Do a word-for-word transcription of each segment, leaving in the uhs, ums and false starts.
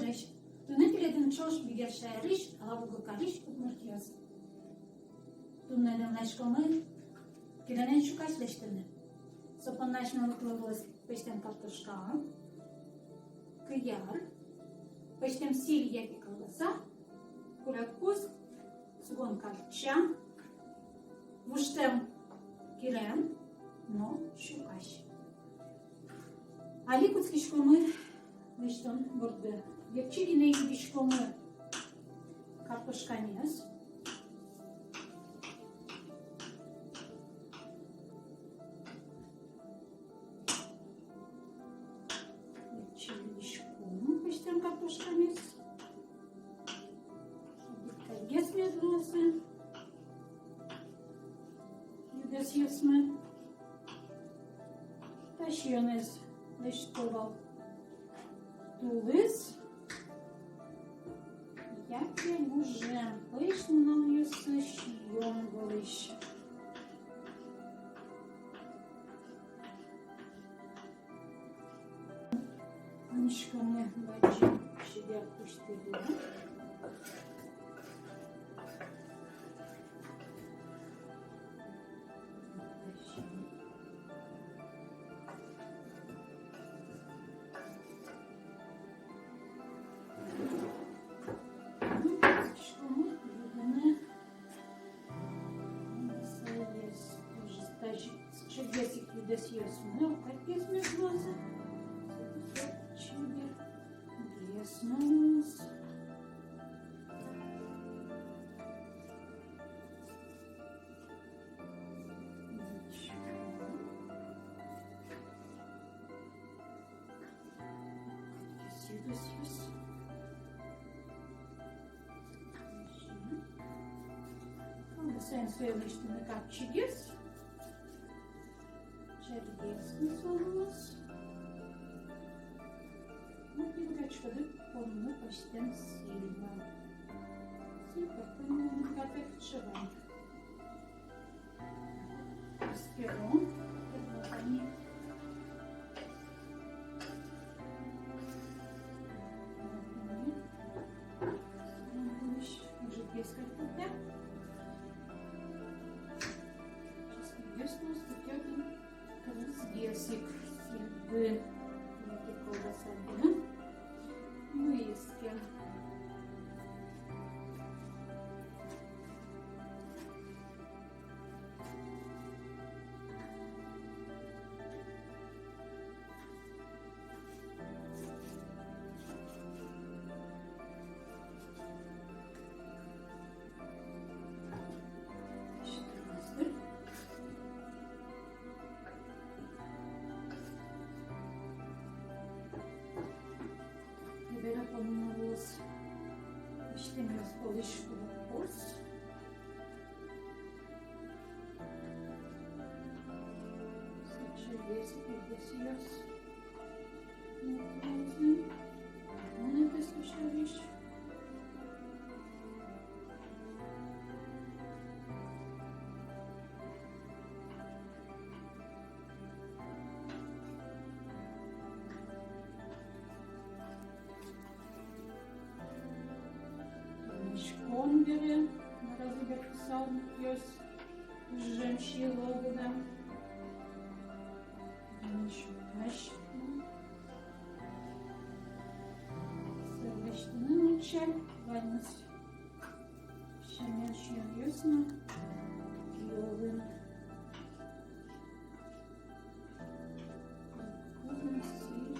Туннэ тӥледын ӵош Бигер шаерысь Алабуга карысь удмуртъёс. Туннэ тунсыкъяськомы киленэн сюкась лэсьтыны. Со понна асьмелы кулэ луоз пӧзьтэм картошка, кияр, пӧзьтэм сӥль яке колбаса, курегпуз, сугон картча, вуштэм килен но сюкась. Али кутскиськомы лэсьтон борды. Векчи гинэ йылӥськомы картошкамес. Векчи йылӥськомы пӧзьтэм картошкамес. Кадьгес мед луоз юдэсъёсмы. Та сиёнэз лэсьто вал тулыс. Яке гужем, пӧсь нуналъёсы сиён вылысь. Мынӥськомы бадӟым чебер пусьтыгес. Мынӥськомы юдыны. Сыӵе, сыӵе ик юдэсъёсмы, кадьгес мед луозы. Сыӵе чебергес но луоз. Кадьгес юдэсъёс. Колбасаен сое лэсьтыны капчигес. Чебергес но со луоз. Но пилкачкаен поныны пӧзьтэм сӥль вал. Сӥль пӧртэм но капек чебер. Эскером. Ӝытгес кадь потэ. Ческытгес но уступёт. Кылӥське ик сӥльды, яке колбасады. Луиз ке. Табере поныны луоз пӧзьтэмъёс пӧлысь курегпуз. Сыӵе весь курегпузъёс. Мынӥськом бере, мар-а, зӥбере писал мукёс, ӝем сиыло гудам. Мынӥськом. Сое лэсьтыны но чебер, ваньмыз сямен сиёнъёс но кияло. Кудӥз сӥль,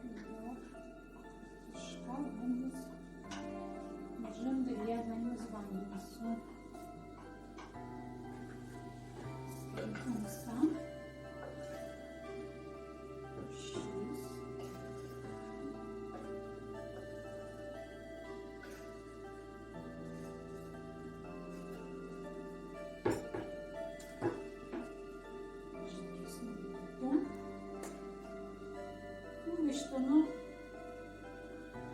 кияр, картошка, ваньмыз. Ӝем дыръя ваньмыз, ваньмыз.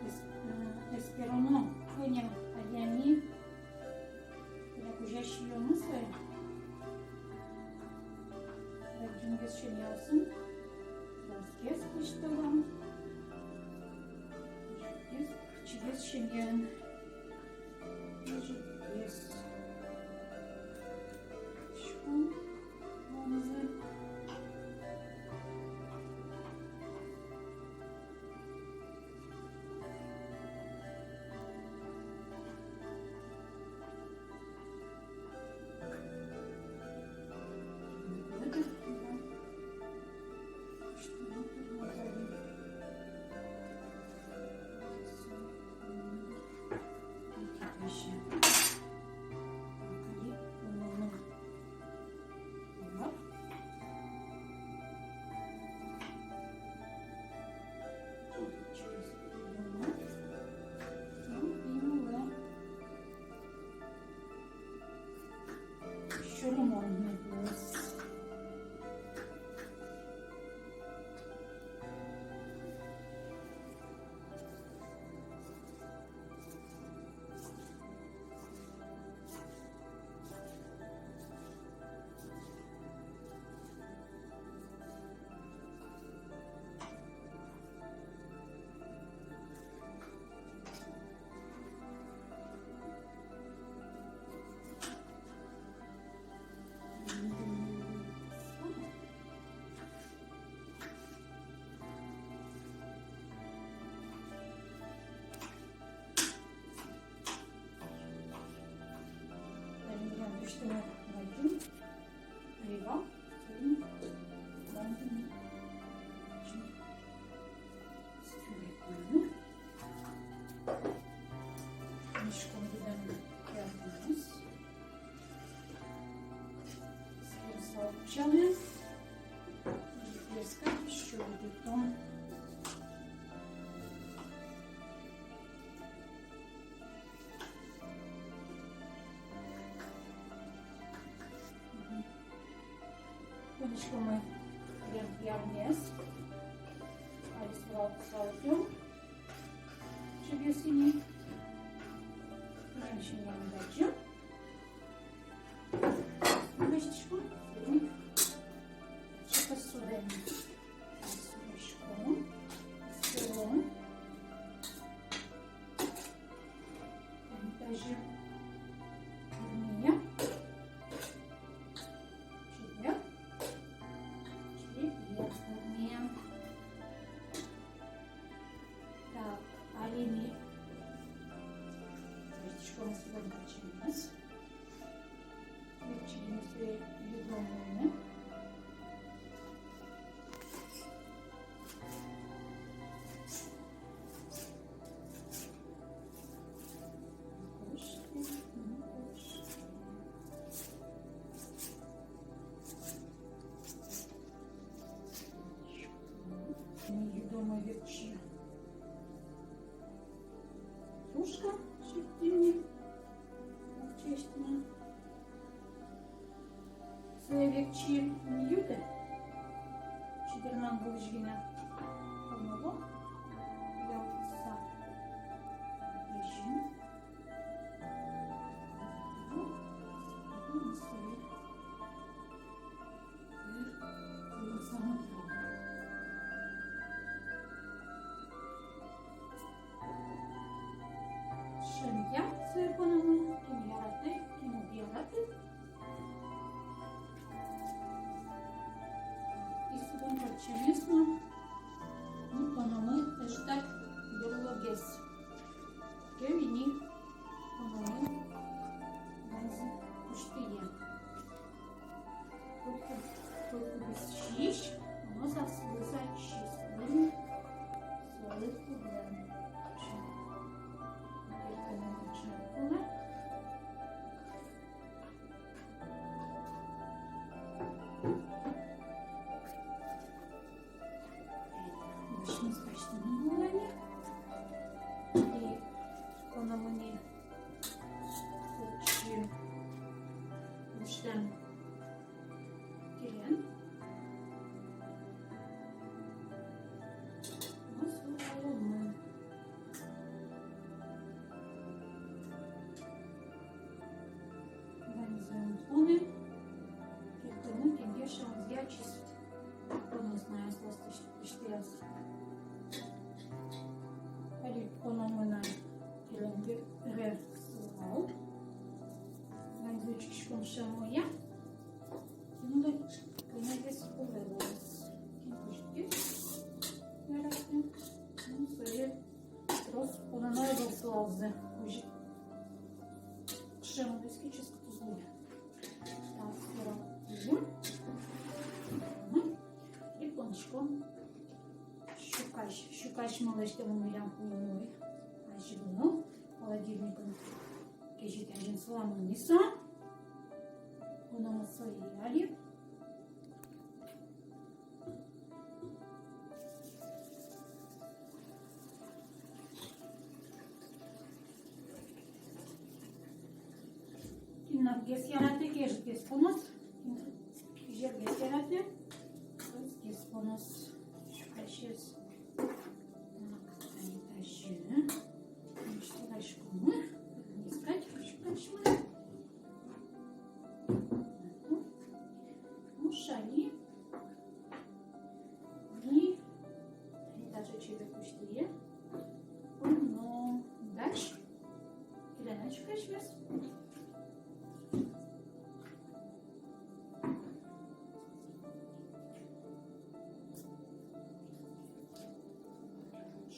Эс-, э, эскероно, кӧня адями кӧня кузя сиёно сое. Бадӟымгес семьяосын тросгес куштыло. Чиген. Ежик, ес. Шкун. Ваньзэ. Тунсыкъяськомы ярмес. Али сурал куталыкъём. Чебьёсыни. Мынам синъян дача. Вазиськом. Чебьёс содаем. Вазиськом. Вазиськом. Тазьы. Вырмем. Чебер. Чебер вырмем. Так, али ми. Вазиськом сюда чеберез. Векчи гинэ сое йыдомыны. Йыдомы векчи. Тушка, щепкине, честно. Сое векчи ум юты. Чидерман вылысь гинэ. Помыло. Ялтыса. Векчи. Шӧмъя сое понамы, кин яратэ, кин уг яраты. И сюдон ортчемез но ми понамы ӧжытак берлогес. Кӧня ини понамы ваньзэ пуштӥе. Только, только быдӟись, но саслыса чистый, солы кулэ. Ча-, ча-, кулэ. Вешнес паштыны вылэме. И понамы ни кыӵе усьтэм керен. Но со валомы. Ваньзэ ӧнтыны, кертыны кенке шаузъя чисто. Тонэз на аслаз тыш-, тыштӥяз. Сылал. Ваньзэ учкиськом, шамоя. Кинлы кӧня ке сылал луоз. Кин кузьгес яратэ. Ну, сое трос пононо ӧвӧл сылалзэ. Кузьыт. Шамоя кыӵе ке ческыт уз луы. Так, сыӵе. Мгм. И поныськом сюкась. Сюкась мылысь тӥ мон милям куинь уй. Азьло холодильникын кезьыт азьын сылам ни со. Куноос сое али. Кин наггес яратэ, кезьытгес поноз. Кин изергес яратэ, тросгес поноз. Сюкасез. Так, тани тазьы. Мыш сыласькомы. Искать сюкасьмы. Мгм. Мыш али. И тани таӵе чебер кузьтӥ. Поном дась. Келяна сюкасьмес.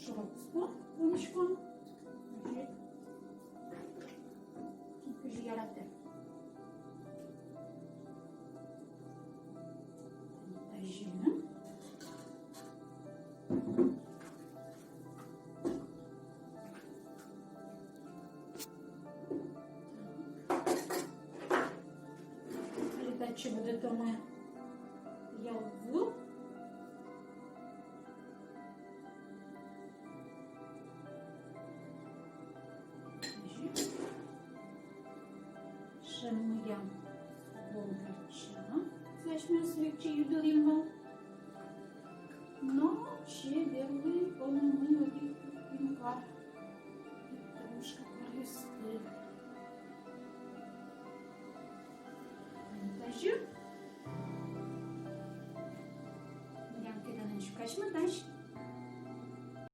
Шуро куспо поныськом. Значит, кызьы яратэ. Тазьы. Али татчы будэтомы ялвыл. Шамоя ломбырча. Сыӵе мед векчи юдылӥм вал. Но чеберлы